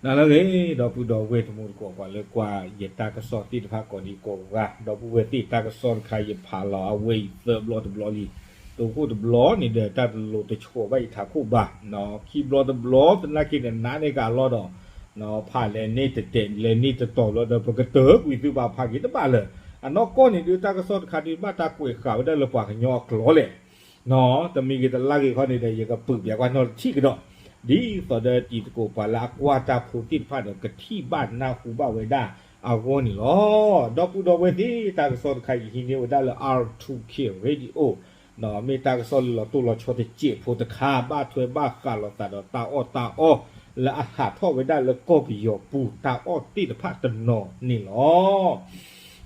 နၤလၢအဂ့ၤ ဒီပုၢ်ဒီဝဲၢ်တံၤသကိး ပှၤလၢကွၢ်ယတၢ်ကစီၣ်သ့ၣ်တဖၣ်ကိးဒံကိးဂၤ, ဒီပုၢ်ဝဲၢ်သ့ၣ် တၢ်ကစီၣ်တခါ ယဖးလီၤအဝဲအံၤသၢဘျီတဘျီလံ. တခိၣ်တဘျီန့ၣ်ဒီး တၢ်တလိၣ်တဆှီဘၣ်ယထးခိၣ်ဘၣ်, ခံဘျီတဘျီသနာ်က့န့ၣ် နးန့ၢ်က့ၤအလီၢ်ဒီး ဖးလဲၤန့ၢ်တတဲာ် လဲၤန့ၢ်တတီၤလီၤဒီး ပကတၢၢ်ကွံာ်သုဘၣ် ဖးက့ၤတဘၣ်လၢာ်. အနီၢ်ကီၢ်န့ၣ်ဒုး တၢ်ကစီၣ်တခါဒုး ဘၣ်တၢ်ကွဲးဃာ်ဝဲဒၣ်လၢပှၤကညီအကျိာ်လဲၣ် တမံၤဂ့ၤတလါဂ့ၤခီန့ၣ်ဒီး ယကပာ်ဖျါကွၢ်နီတထံၣ်ကဒီး, ဒ်သိးဒီးတံၤသကိး ပှၤလၢအကွၢ်တၢ်ဖိသ့ၣ်တဖၣ်ဒီး ကထံၣ်ဘၣ်နၢ်ဟူဘၣ်ဝဲဒၣ်အဂီၢ်န့ၣ်လီၤ. ဒီပုၢ်ဒီဝဲၢ်သ့ၣ် တၢ်ကစီၣ်တခါ ယဟံးန့ၢ်ဝဲဒၣ်လၢ R two K Radio မ့ၢ်တၢ်ကစီၣ်လၢလီၤတိၢ်လီၤဆီတစဲးဖိတခါ ဘၣ်ထွဲဘၣ်ဃးလိာ်သးဒီးတၢ်အီၣ်တၢ်အီ လၢအဟးထီၣ်ဝဲဒၣ်လၢကီၢ်ပယီၤပူၤ တၢ်အီၣ်သ့ၣ်တဖၣ်တနီၤန့ၣ်လီၤ.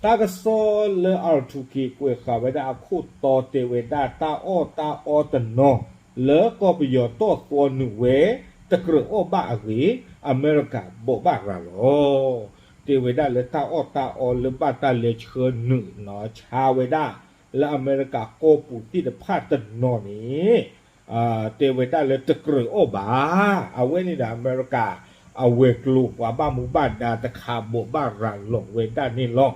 တၢ်ကစီၣ်လၢ R two K ကွဲးဃာ်ဝဲဒၣ်အခိၣ်တီတဲဝဲဒၣ် တၢ်အီၣ်တၢ်အီတနီၤ လၢကီၢ်ပယီၤတီၢ်သီနုာ်ဝဲ တကြၢးအီၣ်ဘၣ်အဂ့ၢ် အမဲရကၤဘိးဘၣ်ရၤလီၤ. တဲဝဲဒၣ်လၢတၢ်အီၣ်တၢ်အီလၢဘၣ်တၢ်လဲၤဆှၢနုာ်နီၤ ဆါဝဲဒၣ် လၢအမဲရကၤကီၢ်ပူၤသ့ၣ်တဖၣ်တနီၤန့ၣ် တဲဝဲဒၣ်လၢတကြၢးအီၣ်ဘၣ်. အဝဲန့ၣ်ဒီး အမဲရကၤအဝဲၤကျိၤ ပှၤဘၣ်မူဘၣ်ဒါတခါဘိးဘၣ်ရၤလီၤဝဲဒၣ်န့ၣ်လီၤ.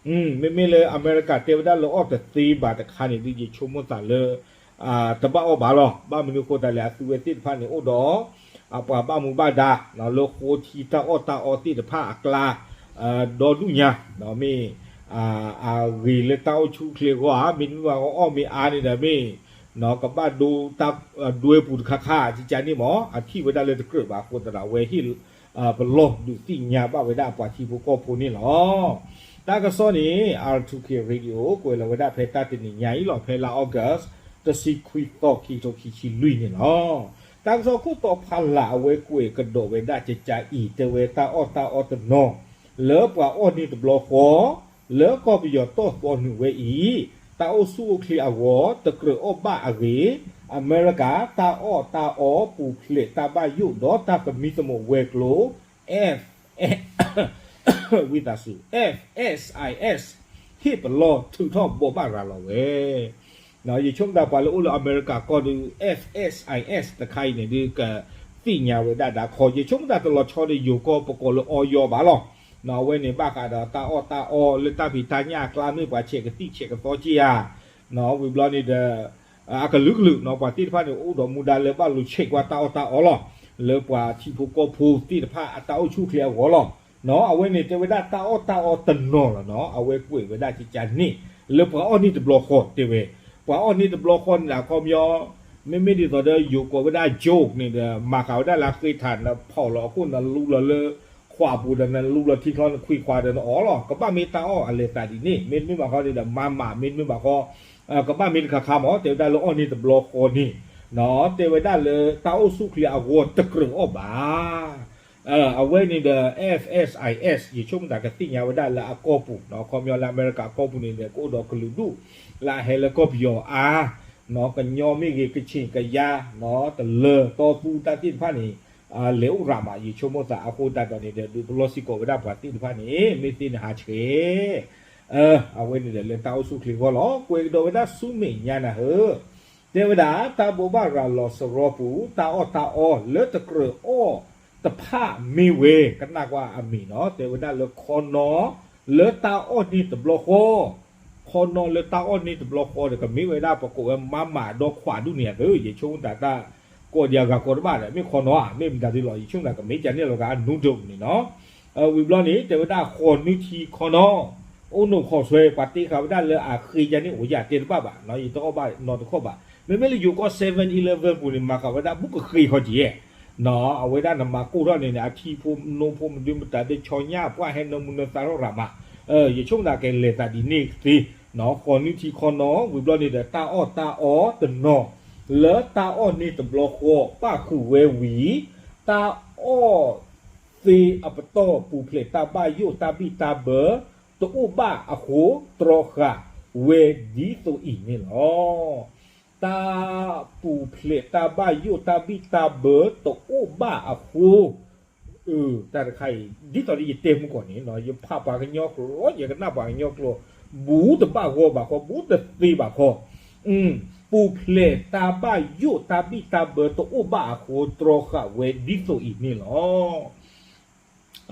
မ့မ့ၢ်လၢအမဲရကၤတဲဝဲဒၣ်လၢအီၣ်တသ့ဘၣ်တခါန့ၣ်ဒုး ယဆိကမိၣ်သးလၢ တဘၣ်အီၣ်ဘၣ်လီၤ. ဘၣ်မနုၤအဃိသတးလဲၣ် အသုဝဲသ့ၣ်တဖၣ်န့ၣ်အိၣ်ဒီး ပှၤဘၣ်မူဘၣ်ဒါ လၢဃိထံတၢ်အီၣ်တၢ်အီသ့ၣ်တဖၣ်အကျါ ဒီဒူၣ်ညါ မ့ၢ် အဂ့ၤလၢတၢ်အိၣ်ဆူၣ်အိၣ်ချ့အဂီၢ်ဧါ, မ့တမ့ၢ်ဘၣ်ဃီအီၣ်မ့ၢ်အါန့ၣ်ဒီးမ့ၢ် ကဘၣ်ဒိတၢ်ဒွဲပူၤတခါခါ ကကန့ၣ်မ့ၢ် အထံၣ်ဝဲဒၣ်လၢတကြၢးဘၣ်အဃိသတးဒီး အဝဲဟ့ၣ်ပလီၢ်ဒုးသ့ၣ်ညါဘၣ်ဝဲဒၣ်ပှၤထံဖိကီၢ်ဖိန့ၣ်လီၤ. တၢ်ကစီၣ်န့ၣ် R two K Radio ကွဲးလီၤဝဲဒၣ်ဖဲတၢ်တနံၤညါအံၤလီၤ ဖဲလါ August တဆံခွံသီ ခံကထိခံဆံလွံၢ်န့ၣ်လီၤ. တၢ်ကစီၣ်ခိၣ်တီဖးလၢ်အဝဲကွဲးကဒီးဝဲဒၣ်ကကအံၤ တဲဝဲတၢ်အီၣ်တၢ်အီတနီၤ လၢပှၤအီၣ်န့ၢ်တဘျီဃီ လၢကီၢ်ပယီၤတီၢ်သီနုာ်ဝဲအံၤ တၢ်အိၣ်ဆူၣ်အိၣ်ချ့အဂီၢ် တကြၢးအီၣ်ဘၣ်အဂ့ၢ် အမဲရကၤတၢ်အီၣ်တၢ်အီပူၤဖျဲးတၢ်ဘၣ်ယိၣ်ဒီးတၢ်သမံသမိးဝဲၤကျိၤ F ဝံသးစူၤ F S I S ဟ့ၣ်ပလီၢ်ထုးထီၣ်ဘိးဘၣ်ရၤလီၤဝဲ ယဆိကမိၣ်သးပှၤလၢအိၣ်လၢအမဲရကၤကီၢ်ဒီး F S I S တခါအံၤန့ၣ်ဒုးကသ့ၣ်ညါဝဲဒၣ်ဒၣ်ခီ ယဆိကမိၣ်သးတလီၤဆီဒီးယိၤကီၢ်ပကိးလၢအီယီဘၣ်လီၤ. အဝဲန့ၣ်ဘၣ်ဃးဒီးတၢ်အီၣ်တၢ်အီလၢတၢ်ဖံးတၢ်ညၣ်အကျါမ့ၢ်ပှၤဆဲးကသံၣ်ဆဲးကသီက့ဧါ ဝံၤဘျီန့ၣ်ဒီး အကလုာ်ကလုာ်နီၤ ပှၤသ့ၣ်တဖၣ်န့ၣ် အိၣ်ဒီးမူဒါလၢဘၣ်လိာ်ဆဲးကွၢ်တၢ်အီၣ်တၢ်အီလီၤ. လၢပှၤထံဖိကီၢ်ဖိသ့ၣ်တဖၣ်အတၢ်အိၣ်ဆူၣ်အိၣ်ချ့အဂီၢ်လီၤ. အဝဲန့ၣ်တဲဝဲဒၣ်တၢ်အီၣ်တၢ်အီတနီၤလီၤနီၤ အဝဲကွဲးဝဲဒၣ်ကကန့ၣ် လၢပှၤအီၣ်န့ၢ်တဘျီဃီတဲဝဲ ပှၤအီၣ်န့ၢ်တဘျီဃီန့ၣ်ဒီးအခီပညီ မ့မ့ၢ်ဒ်သိးဒီးယိၤကိးဝဲဒၣ် joke န့ၣ်ဒီး မၤဃာ်ဝဲဒၣ်လၢအဃ့ထး နဖီၣ်လီၤအခိၣ်နလူလီၤလၢ ခွးပူၤဒီးနလူလီၤထံချီနခွံခွါဒီးနအီၣ်လီၤ. ကဘၣ်မ့ၢ်တၢ်အီၣ်အလဲၤသးဒ်န့ၣ် မ့တမ့ၢ်ဘၣ်ဃီဒီး မၤမး မ့တမ့ၢ်ဘၣ်ဃီ ကဘၣ်မ့ၢ်တခါခါမး တဲဝဲဒၣ်လၢအီၣ်န့ၢ်တဘျီဃီန့ၣ် တဲဝဲဒၣ်လၢတၢ်အိၣ်ဆူၣ်အိၣ်ချ့အဂီၢ်တကြၢးအီၣ်ဘၣ် အဝဲန့ၣ်ဒီး F S I S ယဆိကမိၣ်သးကသ့ၣ်ညါဝဲဒၣ်လၢအကီၢ်ပူၤ ခီပညီလၢအမဲရကၤကီၢ်ပူၤန့ၣ်ဒီး ကအိၣ်ဒီးကလုာ်ဒူၣ် လၢအဟဲလၢကီၢ်ပယီၤအါ ကညီမ့ၢ်ဂ့ၤ ကချ့ၣ် ကယါ တလၢၤ တီသူ တၢ်သ့ၣ်တဖၣ်န့ၣ် လဲၤအိၣ်ရၤမး ယဆိကမိၣ်သးအဃိသတးဒီးန့ၣ်ဒီး ဒုးပလီၢ်စ့ၢ်ကီးဝဲဒၣ်ပှၤသ့ၣ်တဖၣ်န့ၣ် မ့ၢ်သ့န့ၣ်ဟးဆှဲး အဝဲန့ၣ်ဒီးလၢတၢ်အိၣ်ဆူၣ်အိၣ်ချ့အဂီၢ်လီၤ. ကွဲးကဒီးဝဲဒၣ်ဆူမဲာ်ညါနၤဧၢ တဲဝဲဒၣ် တၢ်ဘိးဘၣ်ရၤလီၤစရီပူၤ တၢ်အီၣ်တၢ်အီလၢတကြၢးအီၣ်တဖၣ်မ့ၢ်ဝဲ ကနၣ်ကွၢ်အမံၤနီၤ တဲဝဲဒၣ်လၢခီနီ လၢတၢ်အီၣ်န့ၢ်တဘျီဃီ ခီနီလၢတၢ်အီၣ်န့ၢ်တဘျီဃီဒီး ကမ့ၢ်ဝဲဒၣ်ပကိးဝဲမးမးဒီးခွးဒူၣ်န့ၣ်ဧါသ့ ယဆိကမိၣ်သးတၢ်ကိးဒံးအဂၤကိးတဘၣ်ဒီး မ့ၢ်ခီနီဧါ မ့ၢ်မတၤဒ်လီၤ ယဆိကမိၣ်သးကမ့ၢ်ကန့ၣ်လီၤဂၤ noodle န့ၣ်နီၤ ဝံၤဘျီန့ၣ် တဲဝဲဒၣ်ဃိးနွံထံခီနီ အိၣ်နိၣ်ခီၣ်ဆွဲ ပှၤတ့ဃာ်ဝဲဒၣ်လၢအဃ့ယါန့ၣ် အိၣ်ယၤတဲတဘၣ်ဘၣ် ယတအီၣ်ဘၣ်နီတခီၣ်ဘၣ် မ့မ့ၢ်လၢယိၤကီၢ် seven eleven ပူၤန့ၣ် မၤဃာ်ဝဲဒၣ်ဘူးကဃ့ခီက့ၤ အဝဲဒၣ်နမၤကိၢ်ထီၣ်န့ၣ်န့ၣ် အထံဖိနိဖိမဒုမတၤသ့ၣ် ဆီညၣ်ပှၢ်ဟဲနၢမူနၢသါထီၣ်ရၤမး ယဆိကမိၣ်သးကလဲၤသးဒ်န့ၣ်သ့ ဃိးနွံထံခီနီ ဝံၤဘျီန့ၣ်ဒီး တၢ်အီၣ်တၢ်အီတနီၤ လၢတၢ်အီၣ်န့ၢ်တဘျီဃီ ပၣ်ဃုာ်ဝဲဝံၤ တၢ်အီၣ်သ့အပတီၢ်ပူၤဖျဲးတၢ်ဘၣ်ယိၣ်တၢ်ဘံၣ်တၢ်ဘၢ တအိၣ်ဘၣ်အဃိ တြီဃာ်ဝဲဒ်သိးအံၤန့ၣ်လီၤ. တၢ်ပူၤဖျဲးတၢ်ဘၣ်ယိၣ်တၢ်ဘံၣ်တၢ်ဘၢတအိၣ်ဘၣ်အဃိ တၢ်တခါအံၤ ဒ်သိးဒီးယတဲမုၢ်ကီၢ်န့ၣ် ယဖးပှၤကညီကျိာ် ယကနၣ်ပှၤကညီကျိာ် ဘူးတဘၣ်ဂီၢ်ဘၣ်ဃီ ဘူးတသ့ဘၣ်ဃီ ပူၤဖျဲးတၢ်ဘၣ်ယိၣ်တၢ်ဘံၣ်တၢ်ဘၢတအိၣ်ဘၣ်အဃိ တြီဃာ်ဝဲဒ်သိးအံၤန့ၣ်လီၤ.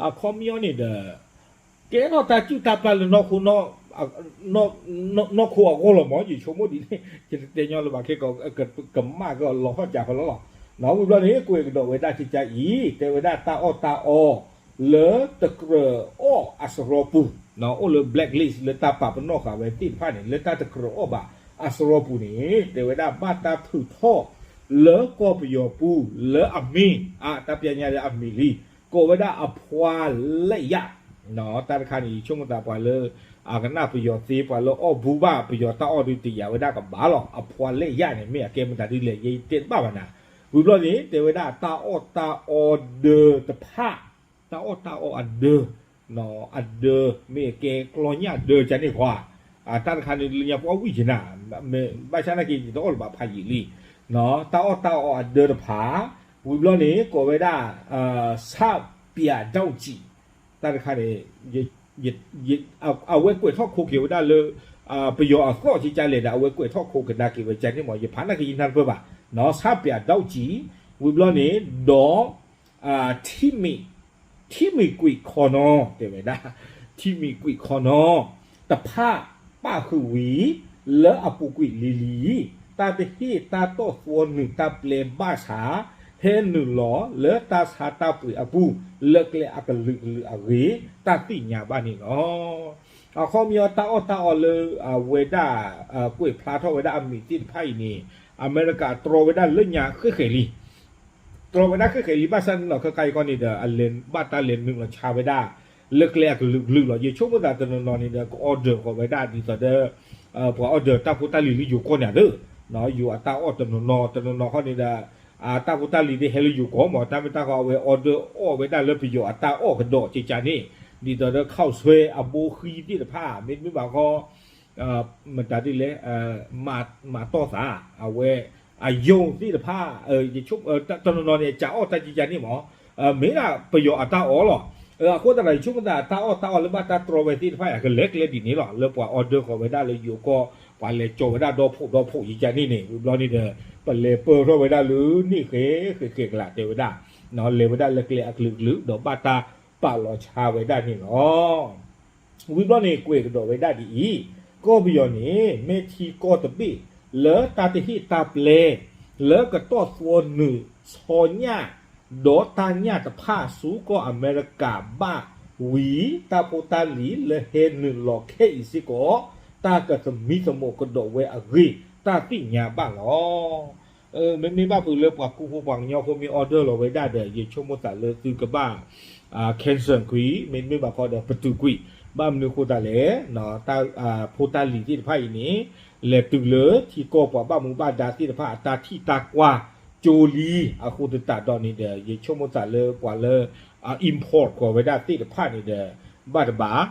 အခီပညီန့ၣ်ဒီး ကဲထီၣ်တၢ်စုၣ်တၢ်ပျၢ်လၢနီၢ်ခိ နီၢ်ခိအဂီၢ်လီၤမး ယဆိကမိၣ်ဒ်န့ၣ် ယတတဲညီလၢၤဘၣ်ခဲကီး ကမၣ်ကလီၤထီၣ်ကၢ်ဖီလီၤလီၤ. ဝံၤဘျီန့ၣ် ကွဲးကဒီးဝဲဒၣ်ကကါအံၤ တဲဝဲဒၣ်တၢ်အီၣ်တၢ်အီ လၢတကြၢးအီၣ်အစရီပူၤ အိၣ်လၢ blacklist လၢတၢ်ပာ်ပနီၣ်ဃာ်ဝဲသ့ၣ်တဖၣ်န့ၣ် လၢတၢ်တကြၢးအီၣ်ဘၣ်အစရီပူၤန့ၣ် တဲဝဲဒၣ်ဘၣ်တၢ်ထုးထီၣ် လၢကီၢ်ပယီၤပူၤ လၢအမံၤ အတၢ်ပျဲညါလၢအမံၤလံ ကိးဝဲဒၣ်အဖှါလဲၣ်ယၣ် တၢ်တခါန့ၣ် ယဆိကမိၣ်သးပှၤလၢ အကနၣ်ပယီၤသ့ ပှၤလၢအီၣ်ဘူးဘၣ်ပယီၤတၢ်အီၣ်ဒုးတယာ်ဝဲဒၣ်ကဘၣ်လီၤ. အဖှါလဲၣ်ယၣ်န့ၣ် မ့ၢ်အကဲမတၤဒ်လဲၣ် ယတဲတဘၣ်ဘၣ်နၤ. ဝံၤဘျီန့ၣ် တဲဝဲဒၣ်တၢ်အီၣ်တၢ်အီဒၢတဖၣ် တၢ်အီၣ်တၢ်အီအဒၢ အဒၢ မ့ၢ်အကဲကျီညၣ်ဒၢကန့ၣ်ခွါ တၢ်တခါန့ၣ် လၢညါပှၤဝံၣ်က့ၤနၤ ဘၣ်ဆၣ်နာ်က့ ယတအီၣ်လၢၤဘၣ်ဖးယံာ်လံ တၢ်အီၣ်တၢ်အီအဒၢတဖၣ် ဝံၤဘျီန့ၣ် ကိးဝဲဒၣ် ဆၣ်ပျးဒိးကံ တၢ်တခါန့ၣ် အဝဲကွဲးထီၣ်ခိက့ၤဝဲဒၣ်လၢ ပယီၤအသီၣ်ကကါလဲၣ်ဒီး အဝဲကွဲးထီၣ်ခိကဒါက့ၤဝဲကန့ၣ်မး ယဖးနာ်က့ယနၢ်တပၢၢ်ဘၣ် ဆၣ်ပျးဒိးကံ ဝံၤဘျီန့ၣ် ဒီး ထံမံၤ ထံမံၤကွံာ်ခီနီ တဲဝဲဒၣ် ထံမံၤကွံာ်ခီနီ တဖၣ်ပၣ်ဃုာ်ဝံၤ လၢအပူၤကွံာ်လံၤလံၤ တၢ်တဟ့ၣ်တၢ်တီၣ်သွီနုာ်တၢ်ပျဲဘၣ်ဆၣ် ဟဲနုာ်လီၤလၢတၢ်ဆါတၢ်ပှ့ၤအပူၤ လၢကျဲအကလုာ်ကလုာ်အဂ့ၢ် တၢ်သ့ၣ်ညါဘၣ်န့ၣ်လီၤ. အခီပညီတၢ်အီၣ်တၢ်အီလၢအဝဲဒၣ် ကွဲးဖျါထီၣ်ဝဲဒၣ်အမံၤသ့ၣ်တဖၣ်အံၤန့ၣ် အမဲရကၤတြီဝဲဒၣ်လၢညါဃဲဃဲးလံ တြီဝဲဒၣ်ဃဲဃဲးလံ ဘၣ်ဆၣ်န့ၣ်လီၤ ခဲခါအံၤခီန့ၣ်ဒီး အလဲၤဘၣ်တၢ်လဲၤနုာ်လီၤဆါဝဲဒၣ် လၢကျဲအကလုာ်ကလုာ်လီၤ. ယဆိကမိၣ်သးတနီၤနီၤန့ၣ်ဒီး က order ဃီၤဝဲဒၣ်ဒ်သိးဒီး ပှၤ order တၢ်ဖိတၢ်လံၤလၢယိၤကီၢ်န့ၣ်သ့ ယိၤအတၢ်အီၣ်တနီၤနီၤ တနီၤနီၤခီန့ၣ်ဒီး တၢ်ဖိတၢ်လံၤဒ်ဟဲလၢယိၤကီၢ်မး တၢ်မ့ၢ်တၢ်ဃီအဝဲ order အီၣ်ဝဲဒၣ်လၢပယီၤအတၢ်အီၣ်ကဒီးကကါန့ၣ် ဒ်သိးဒီး ခီၣ်ဆွဲအဘိဃံသ့ၣ်တဖၣ် မ့တမ့ၢ်ဘၣ်ဃီ မတၤဒ်လဲၣ် မၤတီၢ်သး အဝဲ အယိာ်သ့ၣ်တဖၣ် တနီၤနီၤန့ၣ် ကးအီၣ်တၢ်ကကါန့ၣ်မး မ့ၢ်ဒၣ်ပယီၤအတၢ်အီၣ်လီၤ. အဃိသတးဒီး ယဆိကမိၣ်သးတၢ်အီၣ်တၢ်အီလၢဘၣ်တၢ်တြီဝဲသ့ၣ်တဖၣ်အံၤ ကလဲၤကျဲဒ်န့ၣ်လီၤ လၢပှၤ order ဃီၤဝဲဒၣ်လၢယိၤကီၢ် ပှၤလဲၤကၠီၤဝဲဒၣ်ဒီဖှိၣ်ဒီဖှိၣ်ကကါန့ၣ်န့ၣ် ဝံၤဘျီန့ၣ်ဒီး ပလဲၤပၢၢ်ထီၣ်ဝဲဒၣ်လၢန့ၣ်ဃဲဃဲဃဲကလးတဲဝဲဒၣ် လဲၤဝဲဒၣ်လၢကျဲအကလုာ်ကလုာ် ဒီးဘၣ်တၢ်ပာ်လီၤဆါဝဲဒၣ်န့ၣ်လီၤ. ဝံၤဘျီန့ၣ် ကွဲးကဒီးဝဲဒၣ်ဒ်အံၤ, ကီၢ်ပယီၤန့ၣ် မ့ၢ်ထံကီၢ်တဘ့ၣ် လၢတၢ်တဟ့ၣ်တၢ်ပျဲ လၢကတီၢ်သွီနုာ်ဆီညၣ် ဒီးတၢ်ညၣ်တဖၣ်ဆူကီၢ်အမဲရကၤဘၣ်ဝံၤ တၢ်ဖိတၢ်လံၤလၢဟဲနုာ်လီၤခဲအံၤစ့ၢ်ကီး တၢ်ကသမံသမိးကဒီးဝဲအဂ့ၢ် တၢ်သ့ၣ်ညါဘၣ်လီၤ. မ့မ့ၢ်ဘၣ်ဖုးလၢပှၤကူဖိပှၤကညီဖိမ့ၢ် order လီၤဝဲဒၣ်ဒီး ယဆိကမိၣ်သးလၢသုကဘၣ် cancel ကွံာ် မ့တမ့ၢ်ဘၣ်ဃီဒီးပတုာ်ကွံာ် ဘၣ်မနုၤအဃိသတးလဲၣ် တၢ်ဖိတၢ်လံၤသ့ၣ်တဖၣ်အံၤန့ၣ် လဲၤတုၤလၢထံကီၢ်ပှၤဘၣ်မူဘၣ်ဒါသ့ၣ်တဖၣ်အတၢ်ထံၣ်တၢ်ကွၢ်ကၠိလံ အဃိသတးဒီးန့ၣ်ဒီး ယဆိကမိၣ်သးလၢပှၤလၢ import ကွၢ်ဝဲဒၣ်သ့ၣ်တဖၣ်န့ၣ်ဒီး ဘၣ်တဘၣ်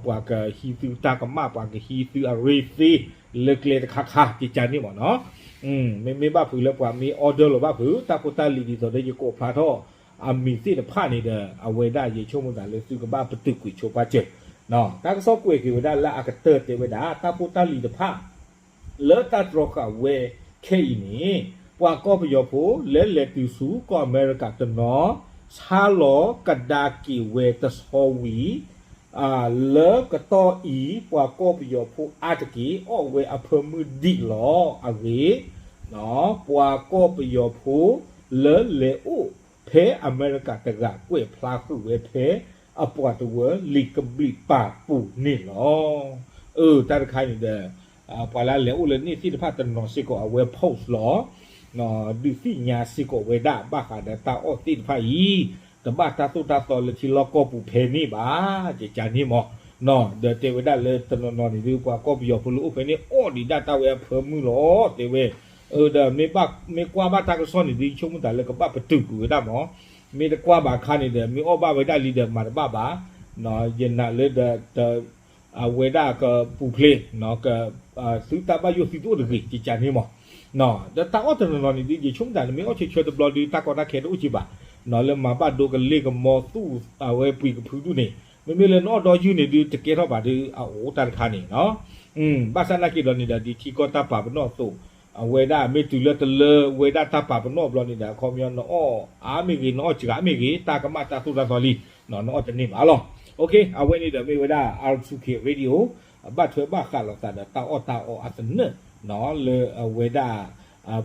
ပှၤကဟံးသုတၢ်ကမၣ် ပှၤကဟံးသုအရ့သ့ လၢကျဲတခါခါ ကကါန့ၣ်မ့ၢ်နီၤ မ့မ့ၢ်ဘၣ်ဖုးလၢပှၤမ့ၢ် order လီၤဘၣ်ဖုး တၢ်ဖိတၢ်လံၤဒ်သိးဒီးယကိးဖျါထီၣ် အမံၤသ့ၣ်တဖၣ်န့ၣ်ဒီး အဝဲဒၣ်ယဆိကမိၣ်သးလၢသုကဘၣ်ပတုာ်ကွံာ်ဆိပာ်စၢၤ တၢ်ကစီၣ်ကွဲးက့ၤဝဲဒၣ်လၢအကတၢၢ်တဲဝဲဒၣ် တၢ်ဖိတၢ်လံၤတဖၣ် လၢတၢ်တြီဃာ်ဝဲခဲအံၤန့ၣ် ပှၤကီၢ်ပယီၤဖိလၢလဲၤတုၤဆူကီၢ်အမဲရကၤတနီၤ ဆါလီၤကဒါက့ၤဝဲတဆီဝံၤ လၢကတီၢ်အံၤ ပှၤကီၢ်ပယီၤဖိအါတက့ၢ် အီၣ်ဝဲအဖၢမုၢ်ဒံးလီၤအဂ့ၢ် ပှၤကီၢ်ပယီၤဖိလၢလဲၤအိၣ်ဖဲအမဲရကၤတဂၤ ကွဲးဖျါဃုာ်ဝဲဖဲအပှၤတဝၢလံာ်ကဘျံးပၤပူၤန့ၣ်လီၤ. အၢ တၢ်တခါန့ၣ်ဒီး ပှၤလၢအလဲၤအိၣ်လၢန့ၣ်သ့ၣ်တဖၣ်တနီၤစ့ၢ်ကီး အဝဲ post လီၤ ဒုးသ့ၣ်ညါစ့ၢ်ကီးဝဲဒၣ် ဘၣ်ဃးဒီးတၢ်အီၣ်သ့ၣ်တဖၣ်အံၤ တဘၣ်တၢ်သိၣ်တၢ်သီလၢထံလီၢ်ကီၢ်ပူၤဖဲန့ၣ်ဘၣ် ကကါန့ၣ်မ့ၢ် ဒီးတဲဝဲဒၣ်လၢတနီၤနီၤန့ၣ်ဒုး ပှၤကီၢ်ပယီၤဖိလၢအိၣ်ဖဲန့ၣ် အီၣ်ဒံးဒၣ်တၢ်ဝဲအဖၢမုၢ်လီၤ တဲဝဲ ဒီးမ့ၢ်ကွၢ်ဘၣ်တၢ်ကစီၣ်န့ၣ်ဒုး ယဆိကမိၣ်သးလၢကဘၣ်ပတုာ်ကွံာ်ဝဲဒၣ်မ့ၢ် မ့ၢ်တကွၢ်ဘၣ်အခါန့ၣ်ဒီး မ့ၢ်အီၣ်ဘၣ်ဝဲဒၣ်လံဒီးမၤတဘၣ်ဘၣ် ယနာ်လၢဒီး အဝဲဒၣ်ကပူၤဖျဲး သုတၢ်ဘၣ်ယိၣ်သုတအိၣ်တဂ့ၤ ကကါန့ၣ်မ့ၢ် ဒီးတၢ်အီၣ်တနီၤနီၤန့ၣ်ဒုး ယဆိကမိၣ်သးန့ၣ် မ့ၢ်အီၣ်ဆၢဆၢတဘျီဒုး တၢ်ကီတၢ်ခဲတအိၣ်က့ဘၣ် လၢမၤဘၣ်ဒိကလ့ၢ်ကမီၤသူၣ်အဝဲပှံၤကဖုဒူၣ်န့ၣ် မ့မ့ၢ်လၢနအီၣ်ဒီယုၢ်န့ၣ်ဒုး တကဲထီၣ်ဘၣ်ဒုး အအိၣ်တၢ်တခါန့ၣ် ဘၣ်ဆၣ်နာ်က့ဒီးန့ၣ်ဒီး ဒ်ထံကီၢ်တၢ်ပာ်ပနီၣ်အသိး အဝဲဒၣ်မ့ၢ်တုၤလၢတလၢဝဲဒၣ်တၢ်ပာ်ပနီၣ်ဘျီန့ၣ်ဒီး အခီပညီနအီၣ်အါမ့ၢ်ဂ့ၤ နအီၣ်စှၤမ့ၢ်ဂ့ၤ တၢ်ကမၣ်တၢ်သိၣ်တၢ်သီလံ, နအီၣ်တန့ၢ်ဘၣ်လီၤ. အဝဲန့ၣ်ဒီးမ့ၢ်ဝဲဒၣ် R two K Radio ဘၣ်ထွဲဘၣ်ဃးလိာ်သးဒီးတၢ်အီၣ်တၢ်အီအသနၢၣ် လၢအဝဲဒၣ်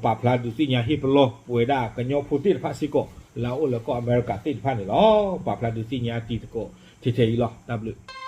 ပာ်ဖျါဒုးသ့ၣ်ညါဟ့ၣ်ပလီၢ်ပဝဲဒၣ်ကညီဖိသ့ၣ်တဖၣ်စ့ၢ်ကီး လၢအအိၣ်လၢကီၢ်အမဲရကၤသ့ၣ်တဖၣ်န့ၣ်လီၤ. ပာ်ဖျါဒုးသ့ၣ်ညါတံၤသကိးထဲထဲအံၤလီၤ. တၢ်ဘျုး